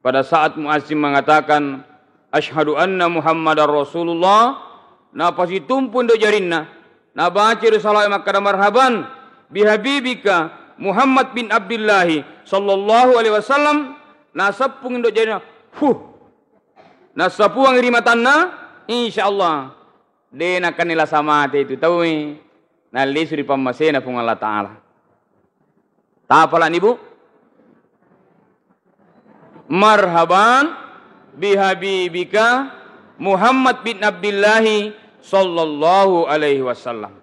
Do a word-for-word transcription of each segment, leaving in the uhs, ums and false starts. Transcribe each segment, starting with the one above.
Pada saat muazzin mengatakan, "Asyhadu anna Muhammadar Rasulullah," napasitumpu indo jarinna, nabaca ri salawat makkada, "Marhaban bihabibika Muhammad bin Abdillahi sallallahu alaihi wasallam," naseppung indo jarinna, huh, nassapuang ri matanna, insyaallah. De' nakenna lasa mate itu tauwe, nallisu ri pammasena Puang Allah Ta'ala. Tapalani, Bu? Marhaban bihabibika Muhammad bin Abdillahi sallallahu alaihi wasallam.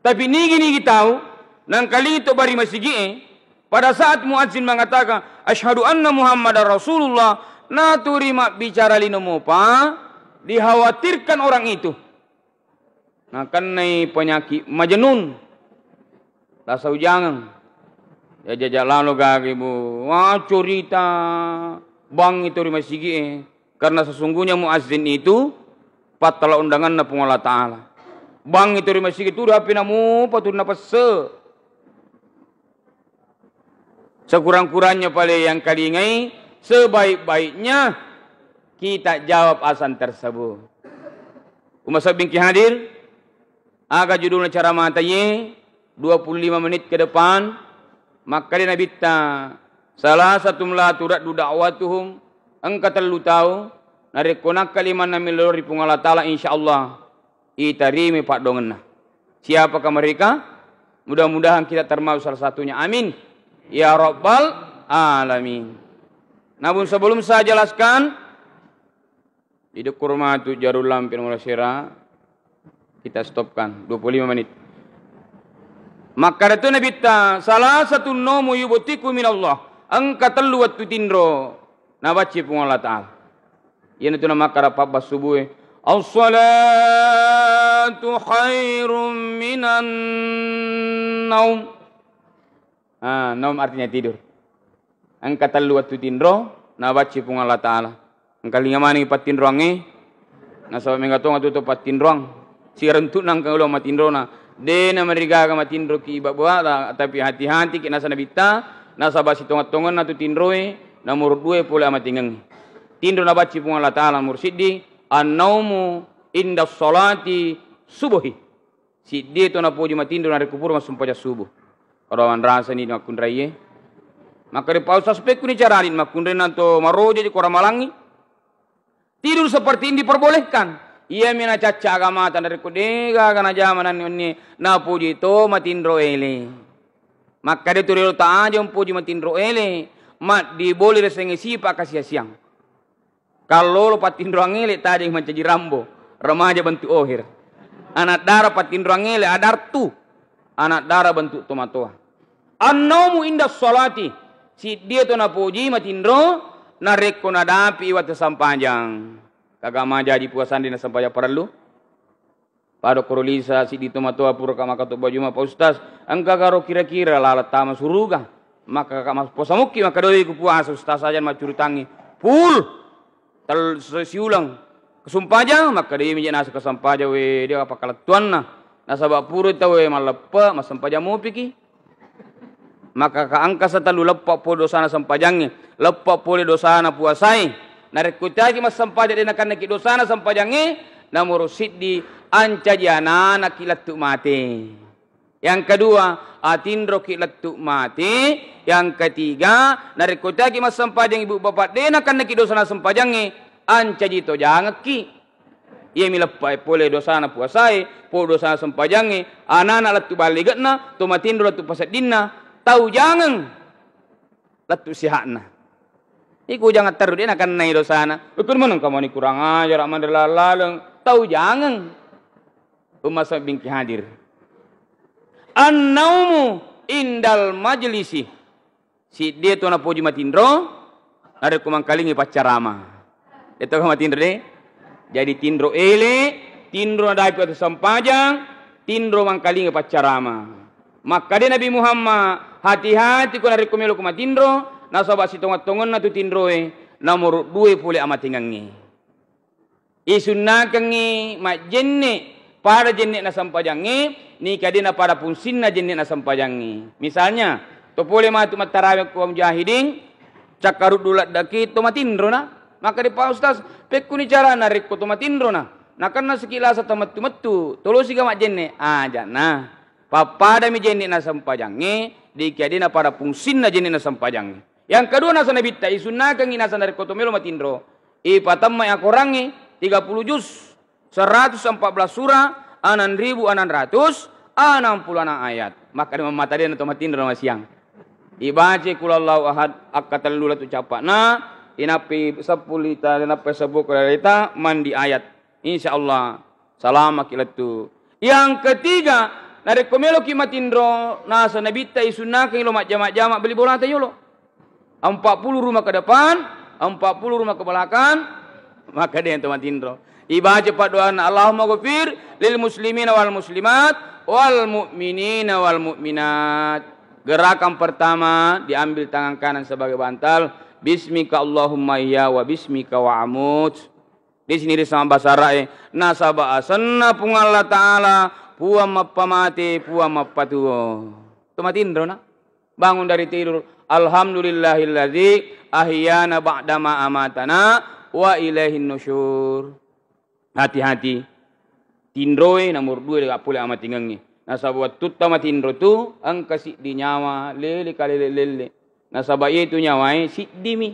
Tapi nigi-nigi tau nangkalingi to bari masigi'e, pada saat muazzin mengatakan, "Asyhadu anna Muhammadar Rasulullah," naturi mabbicara lino mopa, dikhawatirkan orang itu. Nakennai penyakit majnun. Lasa ujangeng. Ya, jaja lalo gage, Bu. Wah, curita. Bangngi to ri masigi'e. Karena sesungguhnya muazzin itu pattala undanganna Puang Allah Ta'ala. Bangngi to ri masigi, tudu H P namupa, tudu napesse. Sekurang-kurangnya pale yang kalingai, sebaik-baiknya kita jawab azan tersebut. Umma sabbingki hadir, aga judulna ceramata ye, dua puluh lima menit ke depan, makkeda Nabitta, "Salasatun la turaddu da'watuhum," engka tellu tau, narekko nakkalimanna mello ri Puang Allah Ta'ala, insyaallah itarimai paddoangenna. Siapakah mereka? Mudah-mudahan kita termasuk salah satunya. Amin. Ya Rabbal Alamin. Namun sebelum saya jelaskan, di Dekurmatu Jarul Lampe nomor sera, kita stopkan dua puluh lima menit. Makkada tu Nabitta, "Salasatun naumu yubtiku minallah." Engka tellu wettu tinro nabacci Puang Allah Ta'ala. Iyanatu namakkada pabbassubuhe, "As-salatu khairum minan naum." Ah, naum artinya tidur. Engka tellu wettu tinro nabacci Puang Allah Ta'ala. Engkalinga manengi pattinroangnge, nasaba mega tonga tu to pattinroang. Sirentu'na engka uleng matinrona. De' namarigaga matinroki ibawa, tapi hati-hatiki nasaba Nabitta, nasaba sitongeng-tongenna tu tinroe, nomor dua pole amatengengnge. Tinro nabacci Puang Allah Ta'ala, nomor siddi, "An-naumu inda sholati subuhi." Siddie to napoji matinro narekko pura massumpajang subuh. Pada manrasani makkunraiye. Makkeda Pak Ustaz, pekkuni carani makkunrainna to marojaji ko ramalangngi? Tidur seperti ini diperbolehkan. Iyami nacacca agamata narekko de'gaga najama nanni wennie, napoji to matinro ele. Makkeda tu riolo ta aja mpoji matinro ele, maddi bole riasengnge sipa' kasiasiang. Kallolo pattinroang ele tajeng mancaji Rambo, remaja bentuk Oher. Anak dara pattinroang ele Adartu, anak dara bentuk tomatoa. An-naumu inda sholati, siddie to napoji matinro narekko nadapi wettu sampajang. Kaga majaji puasandi nasampajang parellu? Pada koro lisa siddi tomatoa puraka makkatobba juma, "Pak Ustaz, engka garo kira-kira laleng tama suruga?" Makkaka mas-, posamukki makkadoe ku puasa, ustaz aja maccurutangngi. Pul! Tel-, se-, siuleng. Kesumpajang, makkadoe mi je naseng kesumpajang, we, dia apa kalettuanna. Nasaba pura tauwe malleppe, massempajang mupiki. Maka ka engka satellu leppa pole dosana sempajangnge, leppa pole dosana puasae. Narekko teaki massempajang de' nakennaki dosana sempajangnge, nomoro siddi, ancaji ananaki lettu mate. Yang kedua, atinroki lettu mate. Yang ketiga, narekko teaki massempajang ibu bapak de' nakennaki dosana sempajangnge, ancaji tojangekki. Iyami leppae pole dosana puasae, pole dosana sempajangnge, anana lettu ballige'na, to matinro lettu paseddinna, tau jangeng lettu siha'na. Iku jangan terru de' nakennai dosana. Ukur meneng kamani kurang ajar, manre laleng, tau jangeng. Umma sabbingki hadir. An-naumu indal majlisi. Siddie to napoji matinro, narekko mangkalingi paccarama. De'to matinro de'? Jadi tinro ele, tinro nadapi wettu sampajang, tinro mangkalingi paccarama. Makkade Nabi Muhammad, hati-hati ko narekko meloko matinro, nasaba sitongeng-tongenna tu tinroe, nomoro dua pole amatengengnge. Isunnakengngi majjenne' pada jenne'na sempajangnge, nika de' napada fungsinna jenne'na sempajangnge. Misalnya, to pole matu mattarawe ko mujahidin, Cakkaruddu laddaki to matinrona. Makkeda, "Pak Ustaz, pekkuni carana rekko to matinrona? Nakenna siki lasa to mettu-mettu, tolosi ga majjenne?" Ajana. Pappadami jenne'na sempajangnge, dekiya de napada fungsinna jenne'na sempajangnge. Yang kedua, nasa nabitta isunnakengngi nasa narekko to melo matinro, ipatemmai akorangnge tiga puluh juz. Seratus empat belas surah, enam ribu enam ratus enam puluh enam ayat. Makkeda mammatadena to matinro masiang. Ibaca qul huwallahu ahad, akkatellu lettu cappa'na, inappi seppulo lita, inappi seppulo lita, mandi ayat. Insya Allah, salamaki lettu. Yang ketiga, narekko meloki matinro, nasa nabitta isunnakeng lo majjama-jama beli bolata yolo. Empat puluh rumah ke depan, empat puluh rumah ke belakang, maka dia yang to matinro. Ibaca paddoanna, "Allahumma ghafir lil muslimina wal muslimat, wal mu'minina wal mu'minat." Gerakan pertama, diambil tangan kanan sebagai bantal. "Bismika Allahumma ahya wa bismika wa amut." Di sini ri sama bahasa Arab e, nasaba asenna Puang Allah Ta'ala, Puang mappamate, Puang mappatuo. To matinro na. Bangun dari tidur, "Alhamdulillahilladzi ahyana ba'dama amatana wa ilaihin nusyur." Hati-hati. Tinroe nomor dua de' pole amatingengnge. Nasaba wettutta matinro tu engka siddi nyawa lele kalele-lele. Nasaba iyetu nyawae siddimi.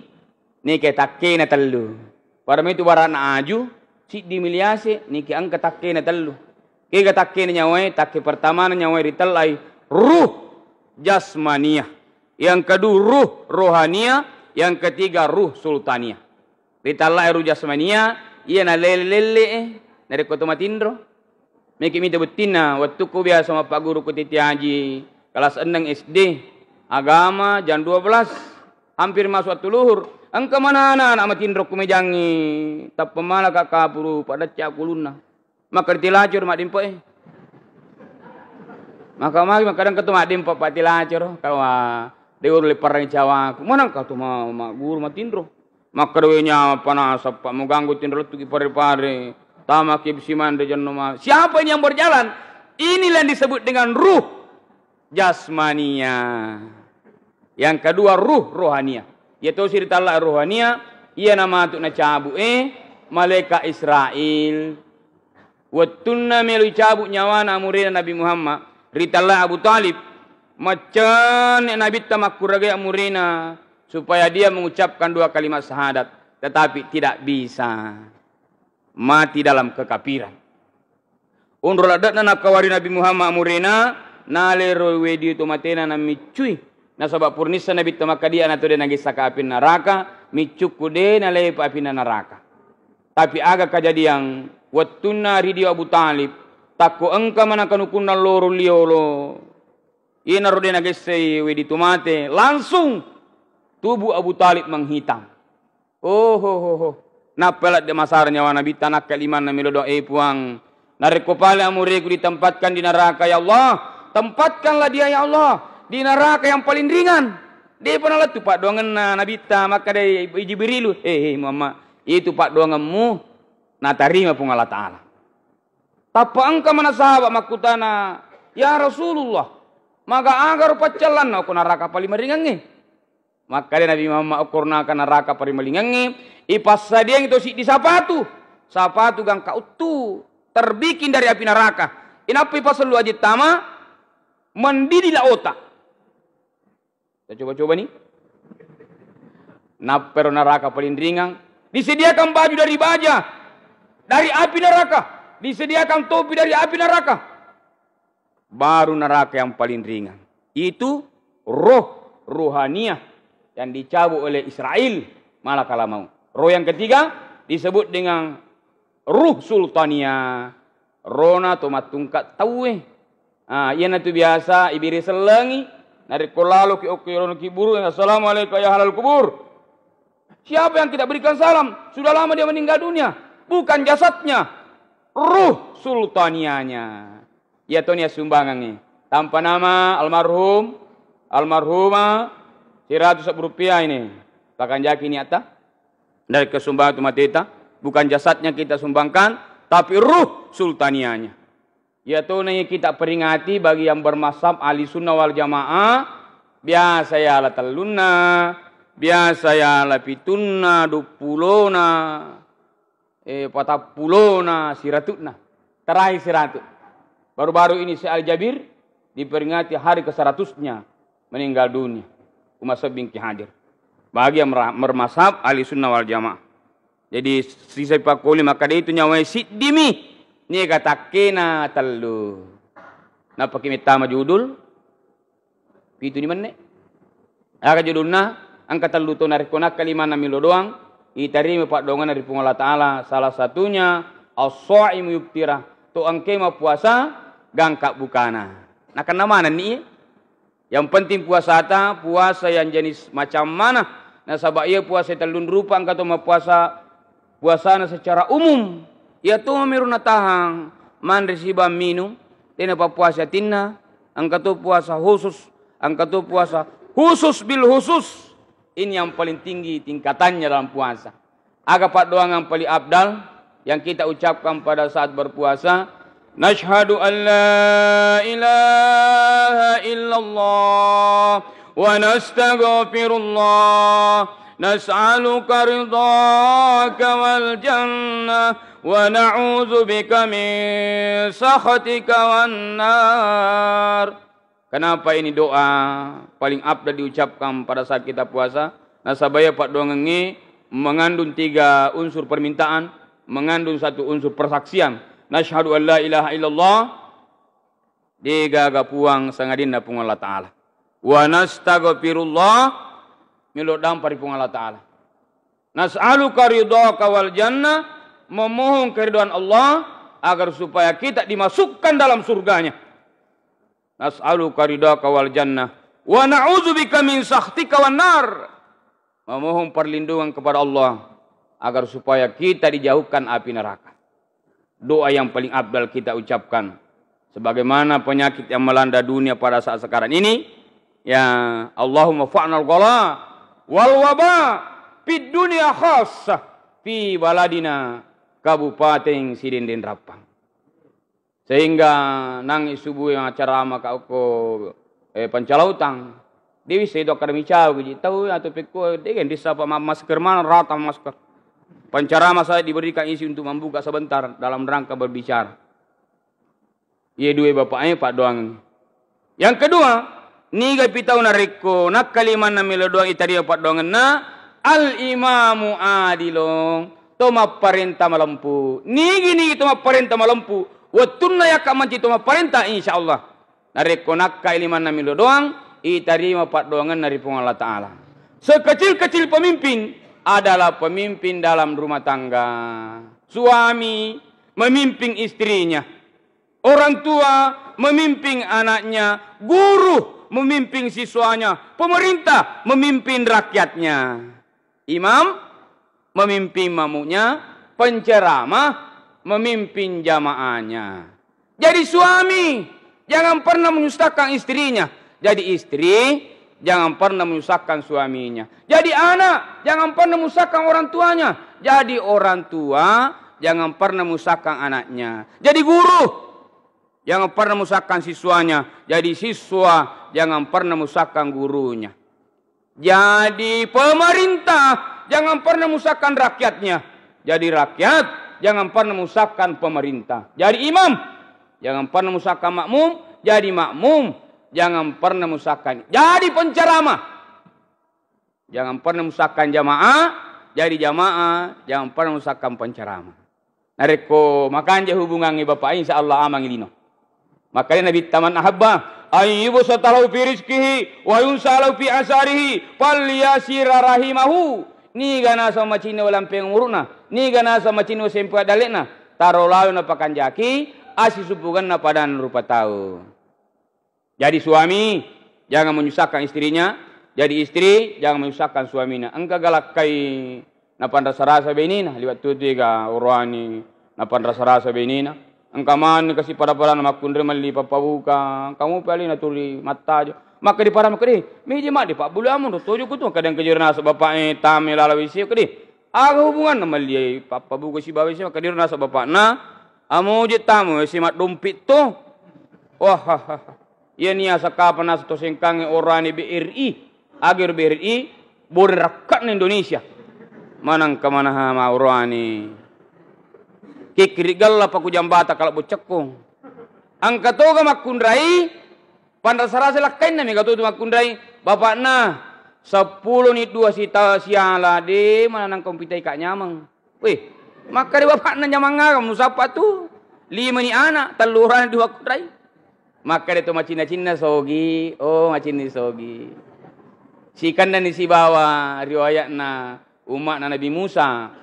Neke takkena tellu. Pada metu barana aju, siddimi liase, neke engka takkena tellu. Kega takkena nyawae, takke pertamana nyawae ritellai ruh jasmania. Yang kedua ruh rohania, yang ketiga ruh sultania. Ritellai ruh jasmania, iya nalele-lele e, narekko to matinro. Meki mita buttinna, wettukku biasa mappagguru ku Titi Haji, kelas enneng S D, agama jam dua belas, hampir masuk waktu luhur. Engka mana anak-anak matinro ku mejangngi, tappa mala ka kapuru, padacca kulunna. Maka ri tilacur maddempe e. Maka magi makkadang ketu maddempe pa tilacur, kawa de' uru lepparang cawaku. Mana engka tu ma-, magguru matinro. Makkeda, "We nyawa panasa, Pak, muganggu tinro lettuki pare-pare. Tamaki bisi manre jenno ma." Siapa ini yang berjalan? Inilah yang disebut dengan ruh jasmania. Yang kedua, ruh rohania. Iya tosi ritella rohania, iya namatu nacabu e, malaikat Israil. Wettunna melo icabu nyawana amurena Nabi Muhammad, ritella Abu Talib, maccenne Nabitta makkuragai amurena supaya dia mengucapkan dua kalimat syahadat, tetapi tidak bisa. Mati dalam kekafiran. Onro ladde'na nakkawari Nabi Muhammad amurena, nalero wedi to matena nammiccui. Nasaba purnissa Nabitta makkadia na to de' nagessaka api naraka, miccukku de' nalepa api naraka. Tapi aga kajadiang wettunna ridio Abu Talib, takko engka manakanukunna loro liolo, iyanaro de' nagessai wedi to mate, langsung tubuh Abu Talib menghitam. Ohohoho. Nappa ladde' masara nyawa Nabitta, nakka limanna melo doa, "Eh Puang, narekko pale amureku ditempatkan di neraka, ya Allah, tempatkanlah dia, ya Allah, di neraka yang paling ringan." De'pa nalettu paddoangenna Nabitta, makkedai Jibrilu, "Eh, eh, Muhammad, itu paddoangemmu natarima Puang Allah Ta'ala." Tappa engka mana sahabat makkutana, "Ya Rasulullah, maga agaro paccallanna okko naraka paling maringengnge?" Makkeda Nabi Muhammad, "Okko naraka, naraka paling maringengnge, ipassadiang to siddi sapatu, sapatu gangka uttu, terbikin dari api neraka. Inappa ipasellu aje tama, mendidih lao ta." Kita coba-coba ni. Nappero naraka paling ringan, disediakan baju dari baja, dari api neraka, disediakan topi dari api neraka. Baru neraka yang paling ringan. Itu roh ruhaniyah yang dicabut oleh Israel, malakal maut. Roh yang ketiga disebut dengan ruh sultaniyah. Rohna to mattungka tauwe. Ah, iyanatu biasa ibiri sellengi, narekko laloki okko yolona kuburu, "Assalamualaikum ya ahlal kubur." Siapa yang kita berikan salam? Sudah lama dia meninggal dunia. Bukan jasadnya, ruh sultaniyahnya. Iya toni assumbangengnge. Tanpa nama almarhum, almarhumah, seratus ribu rupiah ini. Pakanjaki niatta. Dari kesumbangan tu mateta, bukan jasadnya kita sumbangkan, tapi ruh sultaniyahnya. Iya tona iya kita peringati bagi yang bermazhab ahli sunnah wal jamaah, biasa yala tellunna, Biasa ya lapitunna, duppulona, eh, patappulona, siratu'na. Terakhir siratu'. Baru-baru ini si Al-Jabir diperingati hari keseratusnya meninggal dunia. Umasebbingki hadir. Bagi yang mera-, bermazhab ahli sunnah wal jamaah. Jadi, sisa pakkoli makkeda itu nyawae siddimi, niga takkena tellu. Nappaki mettama judul, pitu ni menne. Aga judulna, engka tellu to narekko nakka limanna milo doang, itarima paddoangenna ri Puang Allah Ta'ala, salah satunya as-shaimu yuftirah, to engke mappuasa, gangka bukana. Nakenna manenni iye. Yang penting puasata, puasa yang jenis macam mana. Nasaba iya puasa tellung rupa engka to mappuasa puasana secara umum. Iya to mamiru natahang manre siba minum, tena pappuasa atinna, engka to puasa khusus, engka to puasa khusus bil khusus. Ini yang paling tinggi tingkatannya dalam puasa. Aga paddoangang paling afdal yang kita ucapkan pada saat berpuasa? Nashhadu an la ilaha illallah wa nastaghfirullah, nas'aluka ridhaka wal jannah wa na'udzubika min sakhatika wan nar. Kenapa ini doa paling afdal diucapkan pada saat kita puasa? Nasaba iya paddoangengnge mengandung tiga unsur permintaan, mengandung satu unsur persaksian. Nashhadu an la ilaha illallah, degaga puang sangadinna Puang Allah Ta'ala. Wa nastaghfirullah, melo dampa ri Puang Allah Ta'ala. Nas'aluka ridhaka wal jannah, memohon keridhaan Allah agar supaya kita dimasukkan dalam surganya. Nas'aluka ridhaka wal jannah, wa na'udzubika min sakhtika wan nar. Memohon perlindungan kepada Allah agar supaya kita dijauhkan api neraka. Doa yang paling afdal kita ucapkan. Sebagaimana penyakit yang melanda dunia pada saat sekarang ini, ya Allahumma fa'nal ghala wal waba fid dunya khassah fi baladina Kabupaten Sidendeng Rappang. Sehingga nang isubui maccarama ka okko, eh, Pancalautang. Dewi sedo akkada micau ji tau atau pekko degen dissa pa ma-, masker mana rata masker. Pancarama saya diberikan izin untuk membuka sebentar dalam rangka berbicara. Iye dua bapak e paddoangeng. Yang kedua, niga pi tau narekko nakkalimanna melo doang itarima paddoangenna, al imamu adilong, to mapparenta malempu. Nigi-nigi to mapparenta malempu, wettunna yakka manci to mapparenta, insyaallah. Narekko nakkai limanna melo doang, itarima paddoangenna ri Puang Allah Ta'ala. Sekecil-kecil pemimpin adalah pemimpin dalam rumah tangga. Suami memimpin istrinya. Orang tua memimpin anaknya, guru memimpin siswanya, pemerintah memimpin rakyatnya. Imam memimpin makmumnya, penceramah memimpin jamaahnya. Jadi suami, jangan pernah menyusahkan istrinya. Jadi istri, jangan pernah menyusahkan suaminya. Jadi anak, jangan pernah menyusahkan orang tuanya. Jadi orang tua, jangan pernah menyusahkan anaknya. Jadi guru, jangan pernah menyusahkan siswanya. Jadi siswa, jangan pernah menyusahkan gurunya. Jadi pemerintah, jangan pernah menyusahkan rakyatnya. Jadi rakyat, jangan pernah menyusahkan pemerintah. Jadi imam, jangan pernah menyusahkan makmum. Jadi makmum, jangan pernah menyusahkan. Jadi penceramah, jangan pernah menyusahkan jamaah. Jadi jamaah, jangan pernah menyusahkan penceramah. Narekko makanja hubungangnge bapak, insya Allah amangngi lino. Makanya Nabi taman ahabba, ayyubu satalau fi rizkihi, wa yunsalau fi asarihi, falyasira rahimahu. Niga naseng macinna walampeng umuruna, niga naseng macinna sempa dalekna, taro lalu napakanjaki, asisubungenna padan rupa tau. Jadi suami, jangan menyusahkan istrinya. Jadi istri, jangan menyusahkan suaminya. Engka galakkai napanrasa-rasa benina, liwat tutu ega oroani napanrasa-rasa benina. Engka mani kasi pada-pada makkunre melli pappabuka, kamu pali naturi mattajo. Maka di para maka di, meje mak di pabbulu amun do tojo kutu, kadang kejur nasa bapak e tame lala wisi kedi. Aga hubunganna melli pappabuka sibawa isi, makkediro naseng bapakna, "Amoje tamu isi maddompit to." Wah, iya nia sakapa nasa to sengkangnge orane B R I, agero B R I, Boreng rakke'na Indonesia. Manengka manaha mauroani. Kikkiri gella paku jambata kalebbu cekko. Engka toga makkunrai, panrasa-rasa lakkainna mega to tu makkunrai. Bapakna, seppulo ni dua sita siala, de mananang kompitai ka nyameng. Weh, makkeda bapakna nyameng aga musappa tu. Lima ni anak, tellu orang dua makkunrai. Makkeda to macinna-cinna sogi, oh macinni sogi. Sikandani sibawa riwayatna umma'na Nabi Musa.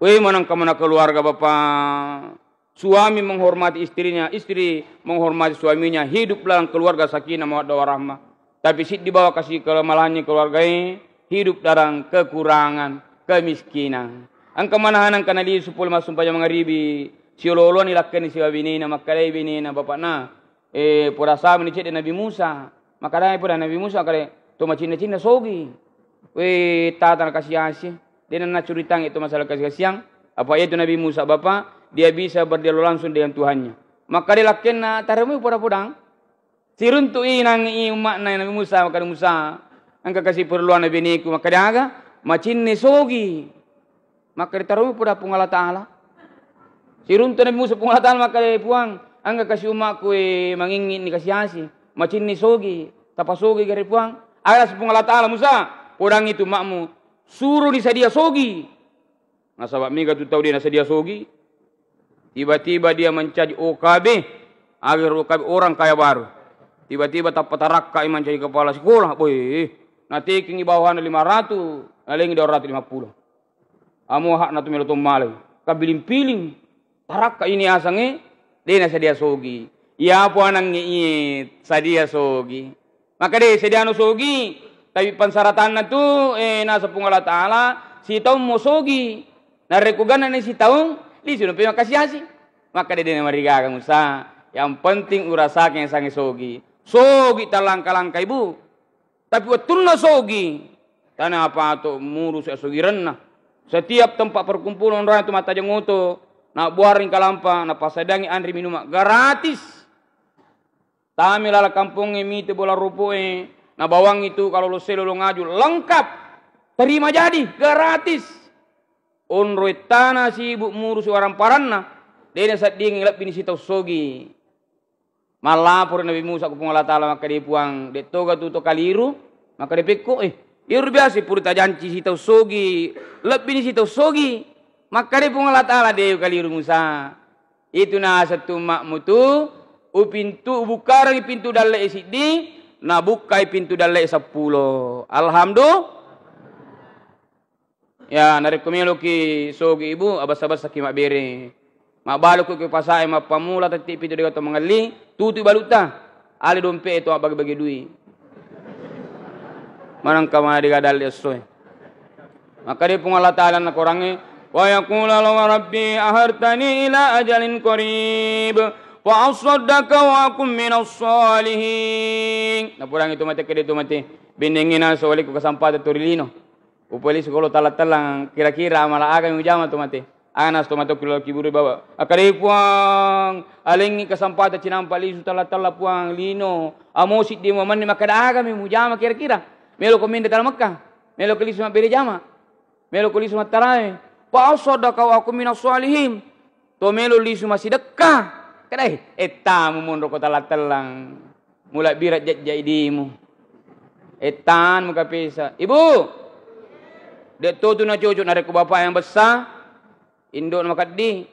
Weh, manengka mana keluarga, Bapak. Suami menghormati istrinya, istri menghormati suaminya, hidup dalam keluarga sakinah mawaddah warahmah. Tapi siddi bawa kasi kemalangngi keluargae, hidup dalam kekurangan, kemiskinan. Engka manaha nengka nalisu pole massumpajang mangaribi, siolo-oloani lakkainna sibawa benena, makkedai benena, bapakna, Eh, pura sameni cedde Nabi Musa. Makkedai pura Nabi Musa, kale to macinna-cinna sogi. Weh, tata nakasi-asi. De nacuritangi to masalah kasi-kasiang. Apa iya tu Nabi Musa, Bapak, dia bisa berdialog langsung dengan Tuhannya. Makkeda lakkainna, taremui poda-podang. Siruntu i nangi umma'na Nabi Musa, makkeda Musa, engka kasi perluanna beneku, makkeda aga? Macinna sogi. Makkeda taroi poda Puang Allah Ta'ala. Siruntu Nabi Musa Puang Allah Ta'ala makkeda, "Puang, engka kasi umma'ku, eh, manginginni kasi-asi, macinni sogi, tapasogi gare Puang." Aga nasi Puang Allah Ta'ala, "Musa, podangi tu umma'mu, suroni sadia sogi." Nasaba mega tu tau de nasadia sogi. Tiba-tiba dia mancaji O K B, agar O K B orang kaya baru. Tiba-tiba tappa tarakka i mancaji kepala sekolah, boy, natekengi bawahanna lima ratus, nalengi dua ratus lima puluh. Amo hakna tu melo to malai, kabiling-piling. Tarakka ini asangnge, de nasadia sogi. Iya po anangnge iye sadia sogi. Makkeda de sadiano sogi, tapi pansaratanna tu, eh, naseng Puang Allah Ta'ala, sitaung mo sogi. Narekko gannani sitaung, lisu nampe makkasi-asi. Makkeda de namarigaga Musa, yang penting urasakeng sange sogi. Sogi talangka-langka, Ibu. Tapi wettunna sogi, tania pato murusu asogirenna. Setiap tempat perkumpulan orang tu mattajeng oto, nabbuareng kalampa, napasadiangi anre minuma gratis. Tami lala kampongnge mite bola ropoe, nabawangi tu kalau lo selo lo ngaju, lengkap. Terima jadi, gratis. Onro ettana sibuk murusu waramparanna, de naseddingi lebbini sitaung sogi. Mallaporo Nabi Musa ku Puang Allah Ta'ala, makkeda, "Puang, de toga tu to kaliru?" Makkeda pekko, "Eh, iyaro biasa pura tajanci sitaung sogi, lebbini sitaung sogi." Makkeda Puang Allah Ta'ala, "De kaliru Musa. Itu naseng tu umma'mu tu, upintu, ubukkarangi pintu dalle'e siddi, nabukkai pintu dalle'e seppulo." Alhamdulillah. Ya, narekko meloki sogi, Ibu, abessa-bessaki mabbere. Mabbaluku ki pasae mappammula tetti pitu dua to mangelli, tutui balutta. Ale dompe'e to abbage-bage dui. Manengka mana dega dalle essoe. Makkeda Puang Allah Ta'ala nakorangnge, "Wa yaqulu Allahu rabbi ahartani ila ajalin qarib, fa assaddaqa wa akun minas shalihin." Napurangi tu mate, kede tu mate. Bennengngi naso waleku kesempatan to ri lino. Upalisu kolo talla-tallang, kira-kira amala aga mujama to mate? Aga nasu to mate kilo kiburu baba. Akkadai Puang, alengngi kesempatan cinampa lisu talla-talla Puang, lino. Amo siddi mo manni makkeda aga mi mujama kira-kira? Melo ko mende tala Mekka? Melo ko lisu mabbere jama? Melo ko lisu mattarawe? Fa assaddaqa wa akun minas shalihin. To melo lisu massidekka. Kedai, ettamu monro ko talla-tallang. Mulabbira jajja idimu. Ettan muka pesa. Ibu, de to tu na cocok narekko bapak yang besar, indok na makeddi.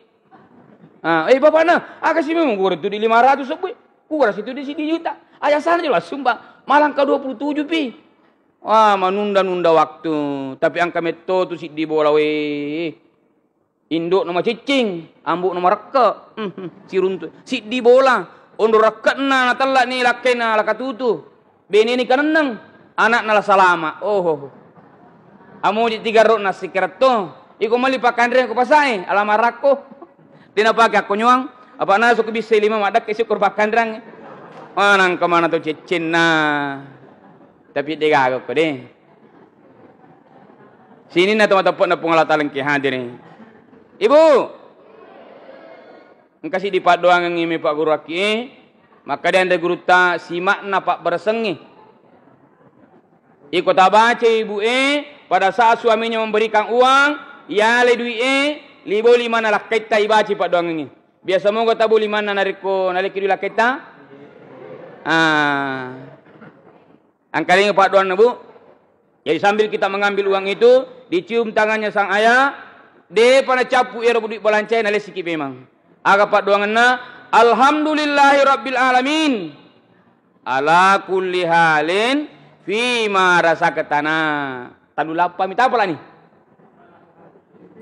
Ah, eh, bapakna, aga si memang kurang tu di lima ratus sebui. Kurang situ di sini juta. Aja sana jelas sumpah. Malang ke dua puluh tujuh pi. Wah, menunda-nunda waktu. Tapi angka metto tu siddi bola we. Indo'na maciccing, ambo'na marekke'. Mhm, siruntu. Siddi bola, onro rekke'na natella'ni lakkaina lakatutu. Beneni kanenneng, ana'na la salama. Oho. Amoji tiga ro'na sikeretto. Iko melli pakkanreang ko pasae, alama rakko. De napake akkonyoang, apa nasu ko bissai lima maddekke syukur pakkanreang. Manang kemana tu ciccinna. Tapi de gaga ko de. Sininna to mateppe'na Puang Allah Ta'ala engke hadiri. Ibu, engka siddi paddoangengngi me Pak Guru akkie, makkeda anre gurutta sima'na pabbaresengnge. Iko tabaca ibu e, pada saat suaminya memberikan uang, yale dui e, liboli mana lakkaitta ibaca paddoangengnge. Biasa moga taboli manna narekko nalekki dui lakkaitta? Ah. Angkalinga paddoanna, Bu. Jadi sambil kita mengambil uang itu, dicium tangannya sang ayah, depa nacappu ero dui balancae nalessiki memang. Aga paddoangenna, "Alhamdulillahi rabbil alamin. Ala kulli halin fima razaqtana." Tanu lappa mi tapalani.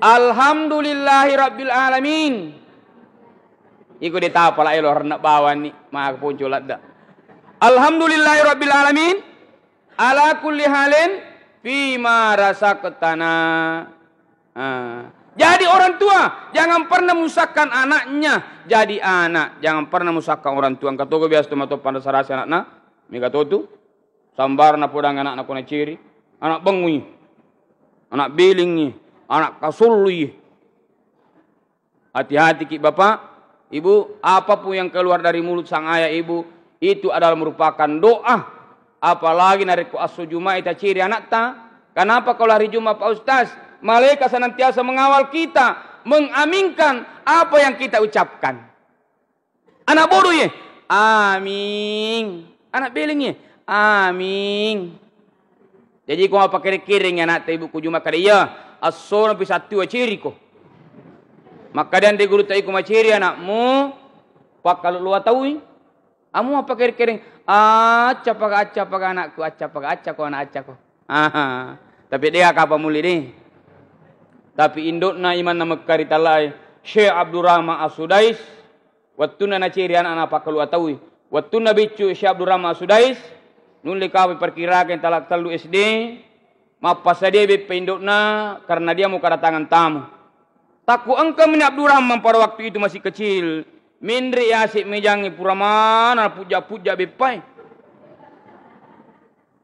"Alhamdulillahi rabbil alamin." Iko de tapala elo renna bawanni, maka ponco ladda. "Alhamdulillahi rabbil alamin. Ala kulli halin fima razaqtana." Ah. Jadi orang tua jangan pernah menyusahkan anaknya. Jadi anak jangan pernah menyusahkan orang tua. Engka togo biasa tu matoppang rasa-rasa anakna. Mega to tu. Sambarna podang anakna ko naceri. Anak bengui. Anak belingi. Anak kasullui. Hati-hati ki Bapak, Ibu, apapun yang keluar dari mulut sang ayah ibu, itu adalah merupakan doa. Apalagi narekko esso Juma'i taceri anakta. Kenapa kalau hari Jumat, Pak Ustaz? Malaikat senantiasa mengawal kita, mengaminkan apa yang kita ucapkan. Anak bodoh ye, "Amin." Anak beleng ye, "Amin." Jaji ko mappakereng-kereng anakta ibu ko Jumat kada iya, esso na pisattu aceri ko. Makkeda anre gurutta, "Iko maceri anakmu, pakkalu lua taui." Amu mappakereng-kereng, "Acca paga, acca paga anakku, acca paga, acca ko anak acca ko." Aha. Tapi de' aga apa muli de'. Tapi indokna imanna Mekka ri talae, Syekh Abdurrahman As-Sudais, wettunna naceri anakna pakkalu taui. Wettunna biccu Syekh Abdurrahman As-Sudais, nulle kapi perkirakan tala tellu S D, mappasadia beppa indokna karena dia mau kedatangan tamu. Takku engka meni Abdurrahman pada waktu itu masih kecil, menre yase mejangnge pura mana pujja-pujja beppae.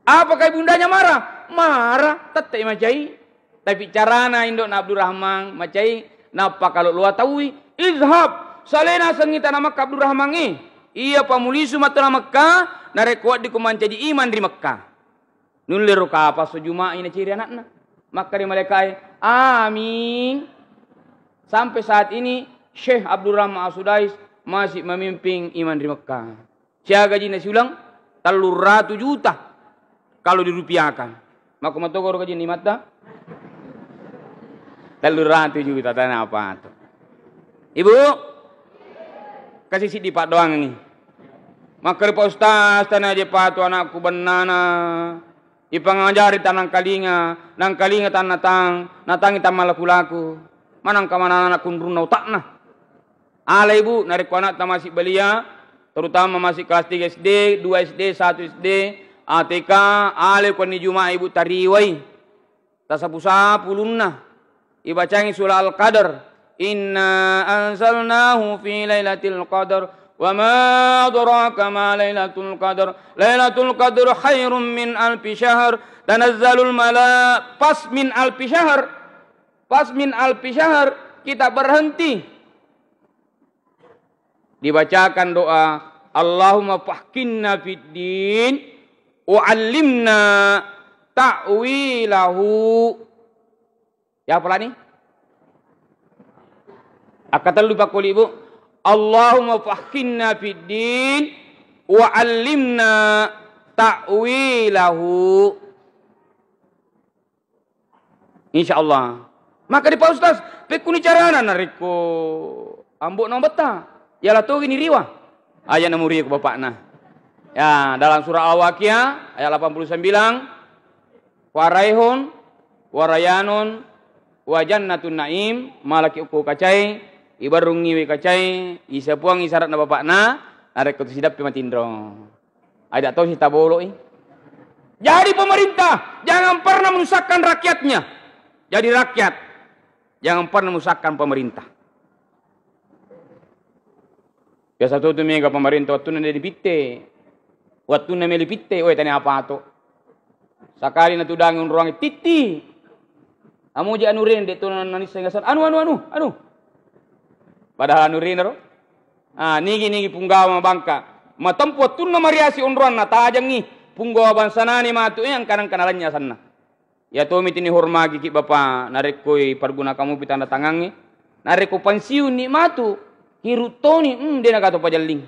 Apakah ibundanya marah? Marah, tette macai. Tapi carana indokna Abdurrahman macai, nappa kalo lua taui, "Izhab, salena sengi tana Mekka Abdurrahman e. Iya pamulisu matana Mekka, narekko weddikku mancaji iman ri Mekka." Nulle ro kapa esso Juma'i naceri anakna. Makkeda malaikae, "Amin." Sampai saat ini Syekh Abdurrahman As-Sudais masih memimpin iman ri Mekka. Siaga gajinna siulang? Telluratu juta kalau dirupiahkan. Makko matogoro gajinna imatta? Telluratu juta, tana apa tu. Ibu, kasi siddi paddoangengngi. Makkeda Pak Ustaz, tana je patu anakku bennana. Ipangajari tanang kalinga, nang kalinga tannatang, natangi tamalaku-laku. Manangka manana kunrunna utakna. Alai, Bu, narekko anakta masih balia, terutama masih kelas tiga S D, dua S D, satu S D, A T K, alai konni Juma'i, Bu, tariwai. Tasapu-sapu ulunna. Ibacangi surah Al-Qadar. "Inna anzalnahu fi lailatul qadar. Wa ma adraka ma lailatul qadar. Lailatul qadar khairum min alfi syahr. Tanazzalul mala-," pas min alfi syahr. Pas min alfi syahr, kita berhenti. Dibacakan doa, "Allahumma fahkinna fid din, wa allimna ta'wilahu." Ya, apa lani? Akkatellu pakkoli, Bu. "Allahumma fahkinna fid din, wa allimna ta'wilahu." Insya Allah. Maka di Pak Ustaz, pekkuni carana narekko ambo'na mabetta? Yala togi ni riwa. Ayat namuriku bapakna. Ya, dalam surah Al-Waqiah ayat delapan puluh sembilan, "Faraihun, warayanun, wa jannatun na'im," malaki ukku kacai, ibarrungngi we kacai, isapuang isaratna bapakna, narekko tu sidappi matinro. Ada tau sitaboloi. Jadi pemerintah jangan pernah menyusahkan rakyatnya. Jadi rakyat jangan pernah menyusahkan pemerintah. Biasa tu, tu mega pemerintah wattunna de dipitte. Wattunna meli pitte, oi tania apa to. Sakali natudangi onroangnge, titti. Amuji anu rin, de tu nanissa ngaseng, anu, anu, anu, anu. Padahal anu rin ro. Ah, nigi-nigi punggawa mabangka. Matempo wattunna mariasi onroanna, tajengngi. punggawa bangsanani matu, eh, engka-, engka nalanya asenna. Iya tommi tini hormagiki bapa, narekko ipergunakammupi tanda tangangnge, narekko pensiunni matu, hiru toni, hmm, de nagato pajelling.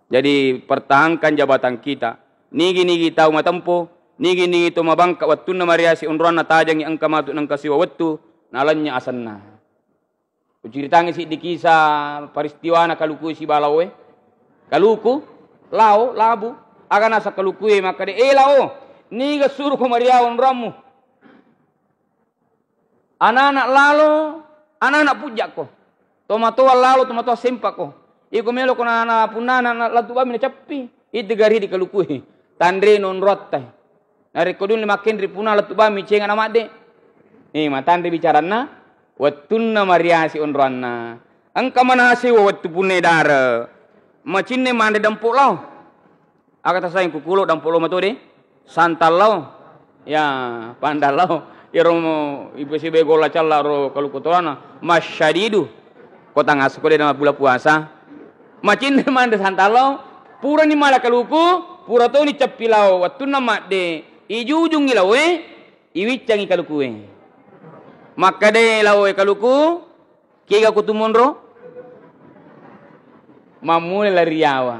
Jadi, pertahankan jabatan kita. Nigi-nigi tau matempo, nigi-nigi to mabangka wettunna mariasi onroanna tajengngi engka matu nengka siwa wettu, nalanya asenna. Uciritangngi siddi kisah peristiwana kaluku siba laoe. Kaluku, lao, labu. Aga naseng kalukue makkeda, "Eh, lao, niga suruko mariau onroammu?" Anana lalo, anana pujjakko. Tomatoa lalo, tomatoa sempakko. Iko meloko na, na punnana na latu bami naceppi. Itu garidi kalukue. Tanre nonroatta. Narekko duni makkenri puna latu bami cenga na madde. Eh, matanre bicaranna. Wettunna mariasi onroanna. Engka manase wettu punna dare. Macinne manre dampo lao. Aga tasayang kukulo dampo lao matode? Santal lao. Ya, pandang lao. Iyaro mo-, ipe sibe golla calla ro kaluku tolana. Masyadidu. Kota ngasu ko de na bula puasa. Macinne manre santal lao. Purani mala kaluku, pura toni cappi lao. Wettunna madde, ijujungi laoe, iwiccangi kalukue. Makkeda laoe kaluku, Kega ko tumonro? Mammula lari yawa.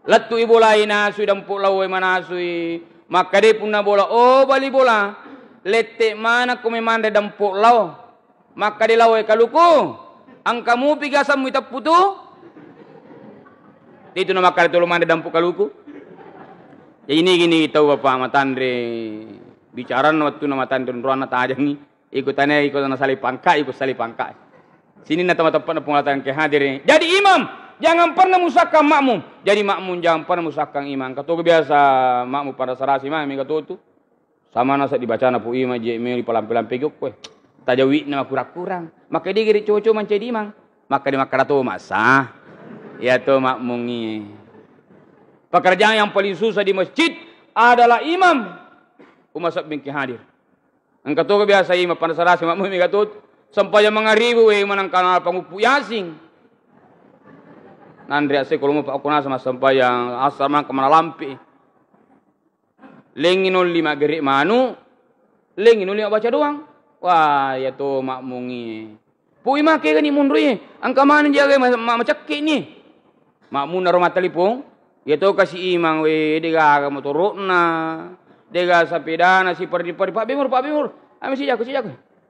Lettu'i bolai nasui dampo lao e manasui. Makkeda punna bola, "Oh, bali bola. Lette manakko memanre dampo lao." Makkeda lao e kaluku, "Engka mupi gasammu iteppu tu?" Itu na makkeda tolo manre dampo kaluku. Jadi ini gini tau bapa matanre bicaranna wettunna matanre onroanna tajengngi. Iko tania, iko nasalai pangka, iko salai pangka. Sininna tama-, teppana Puang Allah Taala engka hadiri. Jadi imam, jangan pernah menyusahkan makmum. Jadi makmum jangan pernah menyusahkan imam. Engka toga biasa makmum pada sarasi imam, mega totu. Sama nasa dibacana pu imam, je meli palampe-lampe gokko. Tajawi'na makurang-kurang. Maka dia gere cocok mancaji imam. Maka dia makkada to masa. Ya to makmungi. Pekerjaan yang paling susah di masjid adalah imam. Umma sabbing ki hadir. Engka toga biasa imam pada sarasi makmum mega totu. Sempajang mangaribu we manengka na panguppu Yasin. Nanre ase ko lomo pa okko nasa massempajang asar mangka manalampe. Lengi nolli maggere manu, lengi nolli mabbaca doang. Wah, iya to makmungi. Pui make gani munrui, engka maneng jaga ma-, ma-, macekke ni. Makmunna ro mattalipong, iya to kasi imang we, de gaga motoro'na, de gaga sapedana, siperri-perri, Pak Bemur, Pak Bemur. Ami sijako, sijako.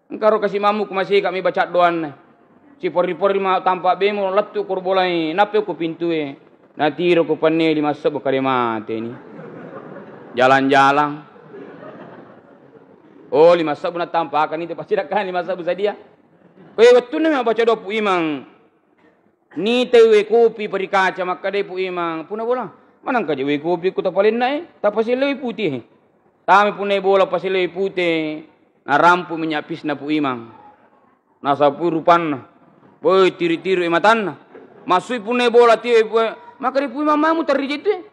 Engka ro kasi mammu ku masika mi baca doanna. Siperri-perri ma tampa bemo lettu ko bolai, nappe ko pintue. Natiro ko penne lima sebbu kade mate ni. Jalang-jalang. Oh, lima sebbu na tampa kan itu pasti dakkan lima sebbu sadia. Koe wettunna mi baca doa pu imang. Nitai wae kopi ri kaca, makkedai Pu Imang, "Puna bola, manengka je wae kopi ku tapalenna e, tapasellei pute." Tama punna bola pasellei pute, narampu minyak pisna Pu Imang. Nasapui rupanna. Woi, tiri-tiri matanna. Masui punna bola tiwi, makkedai Pu Imang, "Mamu terri je tu e."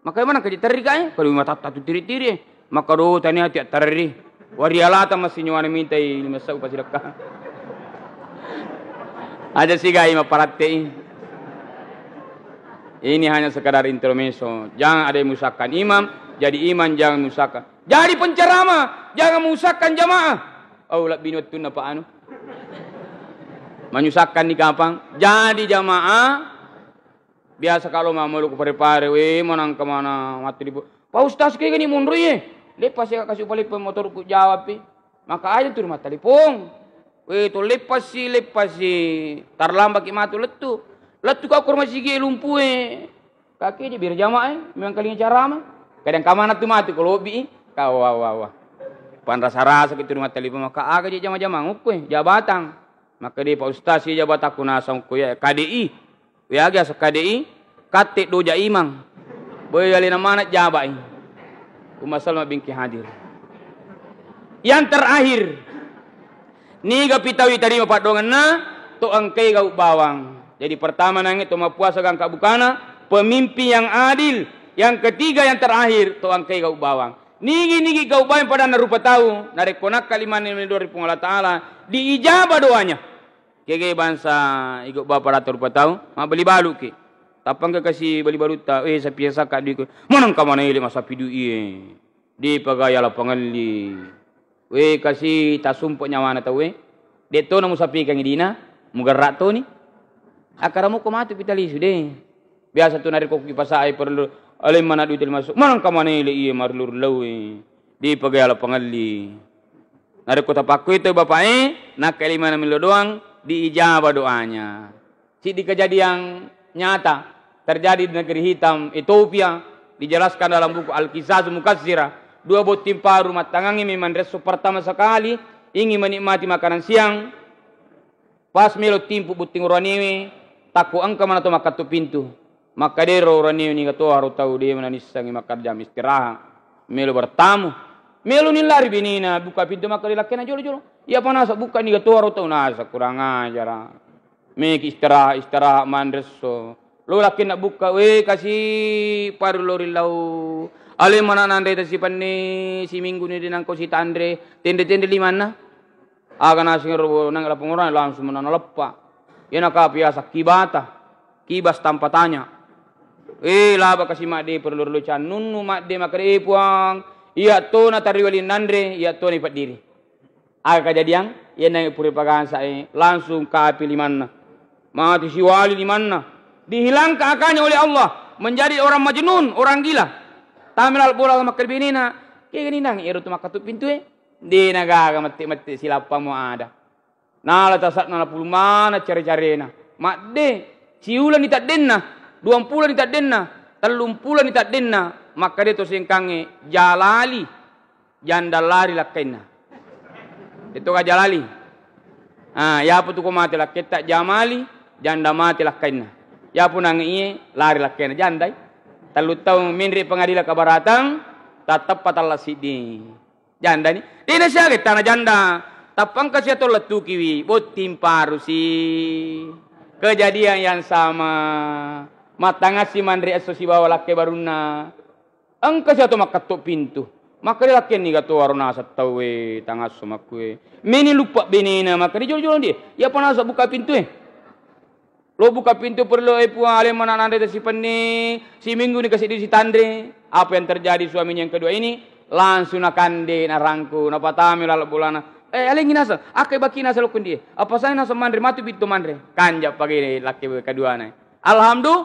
Makanya mana kaji terri kae, kalau matatta tu tiri-tiri, maka do tania tiak terri. Warialata masih nyawana mintai lima sau pasidakka. Aja sigai maparattei. Ini hanya sekadar intermezzo. Jangan ada yang menyusahkan imam, jadi imam jangan menyusahkan. Jadi penceramah, jangan menyusahkan jamaah. Oh, lebbi wettunna Pak anu. Menyusahkan di kapang. Jadi jamaah Biasa kalo mammelo ku Pare-Pare, we, manangka mana mattelipong. "Pak Ustaz, kegani monro ye?" "Leppasi kasi upaleppang motorku," jawabpi. Maka aja tuli mattelipong. We, to leppasi, leppasi. Tarlambaki matu lettu. Lettu ka ko masigi e lumpue. Kake je biar jamaah e, memang kalinga carama. Kadang kamana tu matu ko lobbi i. Ka wa, wa, wa. Panrasa-rasa ki tuli mattelipong, maka aga je jama-jama ngukku e, jabatan. Maka de Pak Ustaz, iya jabatakku nasang ko ya, K D I. Weaga so K D I, katte doja imang. Boy alena mana jabai. Umma Salma bingki hadir. Yang terakhir, niga pitau itarima paddongenna, to engkai gau bawang. Jadi pertama nange to mappuasa gangka bukana, pemimpin yang adil. Yang ketiga, yang terakhir, to engkai gau bawang. Nigi-nigi gau bawang padanna rupa tau, narekko nakka limanna dua ri Puang Allah Taala, diijabah doanya. Kege bangsa iko bapa rata rupa tau, mabbali baluki. Tappa engka kasi bali barutta, "Eh, sapi saka duiku." "Manengka manaele masapi duie?" De'pa gaga yala pangelli. We, kasi tasumpe nyawana tauwe. De'tona musapikangi dina, mugerra toni. Akkara mokko matu pi talisu de. Biasa tu narekko ki pasa'e parellu, aleng mana duit lima ratus. Manengka manaele iye marellu-rellau e. De'pa gaga yala pangelli. Narekko tapakkoi tau bapa'e, nakka limana melo doang, diijabah doanya. Siddi kejadian nyata terjadi di negeri hitam, Ethiopia, dijelaskan dalam buku Al-Qisas Mukassira. Dua botting paru mattangangngi memang resso pertama sekali ingin menikmati makanan siang. Pas melo timpu botting uranewe, takko engka mana to makkattu pintu. Makkedaro uranewe, "Niga to haro tau de mana nissengi makkeda jam istirahat. Melo bertamu." Melo ni lari benena, buka pintu, makkeda lakkena, "Jolo, jolo." Iya panasa buka, "Niga to haro tau?" Nasa kurang ajar. Meki istirahat, istirahat, manresso. Lo lakkenna bukka, "We, kasi parellu rillau. Aleng mana nanre tasipanne, siminggu ni de nangko sitanre, tenre-tenre limanna." Aga naseng ro nang lapong orang langsung menana leppa. Iyana ka biasa kibata, kibas tanpa tanya. "Eh, laba kasi madde parellu rillau cannunnu madde." Makkeda, "Eh, Puang, iya to natarri wali nanre, iya to ni paddiri." Aga kejadian? Iyanna pura pagasa e, langsung kapi limanna. Mati siwali limanna. Dihilangkan akalnya oleh Allah, menjadi orang majnun, orang gila. Tami laleng bola makkeda benena, "Kega ninang ero tu makkattu pintu e?" De nagaga mette-mette silappa mo ada. Nala tasak nala pulung mana care-carena. Madde, siuleng ni taddenna, duang puleng ni taddenna, tellung puleng ni taddenna, makkeda to sengkangnge, jalali. Janda lari lakkainna. De'to ga jalali. Ah, yapo tu ko mate lakketta jamali, janda mate lakkainna. Yapo nange iye lari lakkainna jandai. Tellu taung menre pengadilan keberatan, tatteppa talla siddi. Jandani. Dena siaga tana janda. Tappa engka sia to lettukiwi, botting parusi. Kejadian yang sama. Mattangassi manre esso sibawa lakke barunna. Engka sia to makkatto pintu. Makkeda lakkenni ga to aro naseng tauwe, tangasso makkue. Meni luppa benena, makkeda jolo-jolo dia. Iyapa naseng buka pintu e. Lo buka pintu parellu e Puang, aleng mana nanre tasipanne, siminggu ni kasiddi sitanre. Apa yang terjadi suaminya yang kedua ini? Langsung nakande, narangku, napatami laleng bolana. Eh, alengi naseng, akkai baki naseng lokko ndie. Apa saya naseng manre, matu bitto manre. Kanja pagene lakke keduana. Alhamdulillah.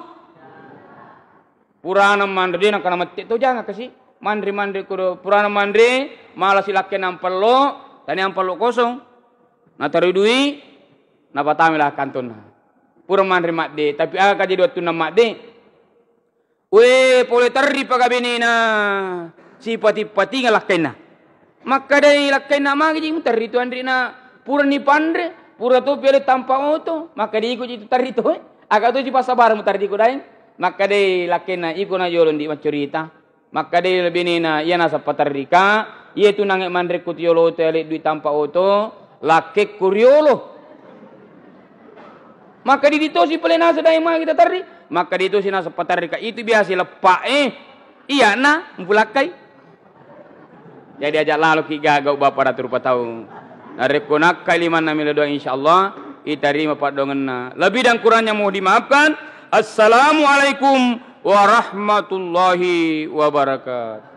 Purana manre, de nangka namette to janga kasi. Manre, manre kodo, purana manre, malasi lakke nampello, tania ampello kosong. Nataroi dui, napatami lah kantonna. Pura manre madde, tapi aga kajadi wettunna madde? We, pole terri pagabenena, sipati-patinga lakkainna. Makkedai lakkainna, "Magi ji muterri tu anrina? Purani panre, pura topi ale tampa oto." Makkeda, "Iko ji tu terri to, eh? Aga to ji passabareng muterri ko daeng?" Makkedai lakkainna, "Iko na jolo ndi maccarita." Makkedai benena, "Iya naseng paterrika, iya tu nange manrekku tu yolo oto ale dui tampa oto, lakkekku riolo." Makkeda, "Idi tosi pale naseng daeng magi taterri?" Makkeda, "Idi tosi naseng paterrika, itu biasa leppa e." Iyana mpulakkai. Jadi aja laloki gaga bapa ratu rupa tau. Narekko nakkai limanna melo doang, insyaallah itarima paddoangenna. Lebih dan kurangnya mohon dimaafkan. Assalamualaikum warahmatullahi wabarakatuh.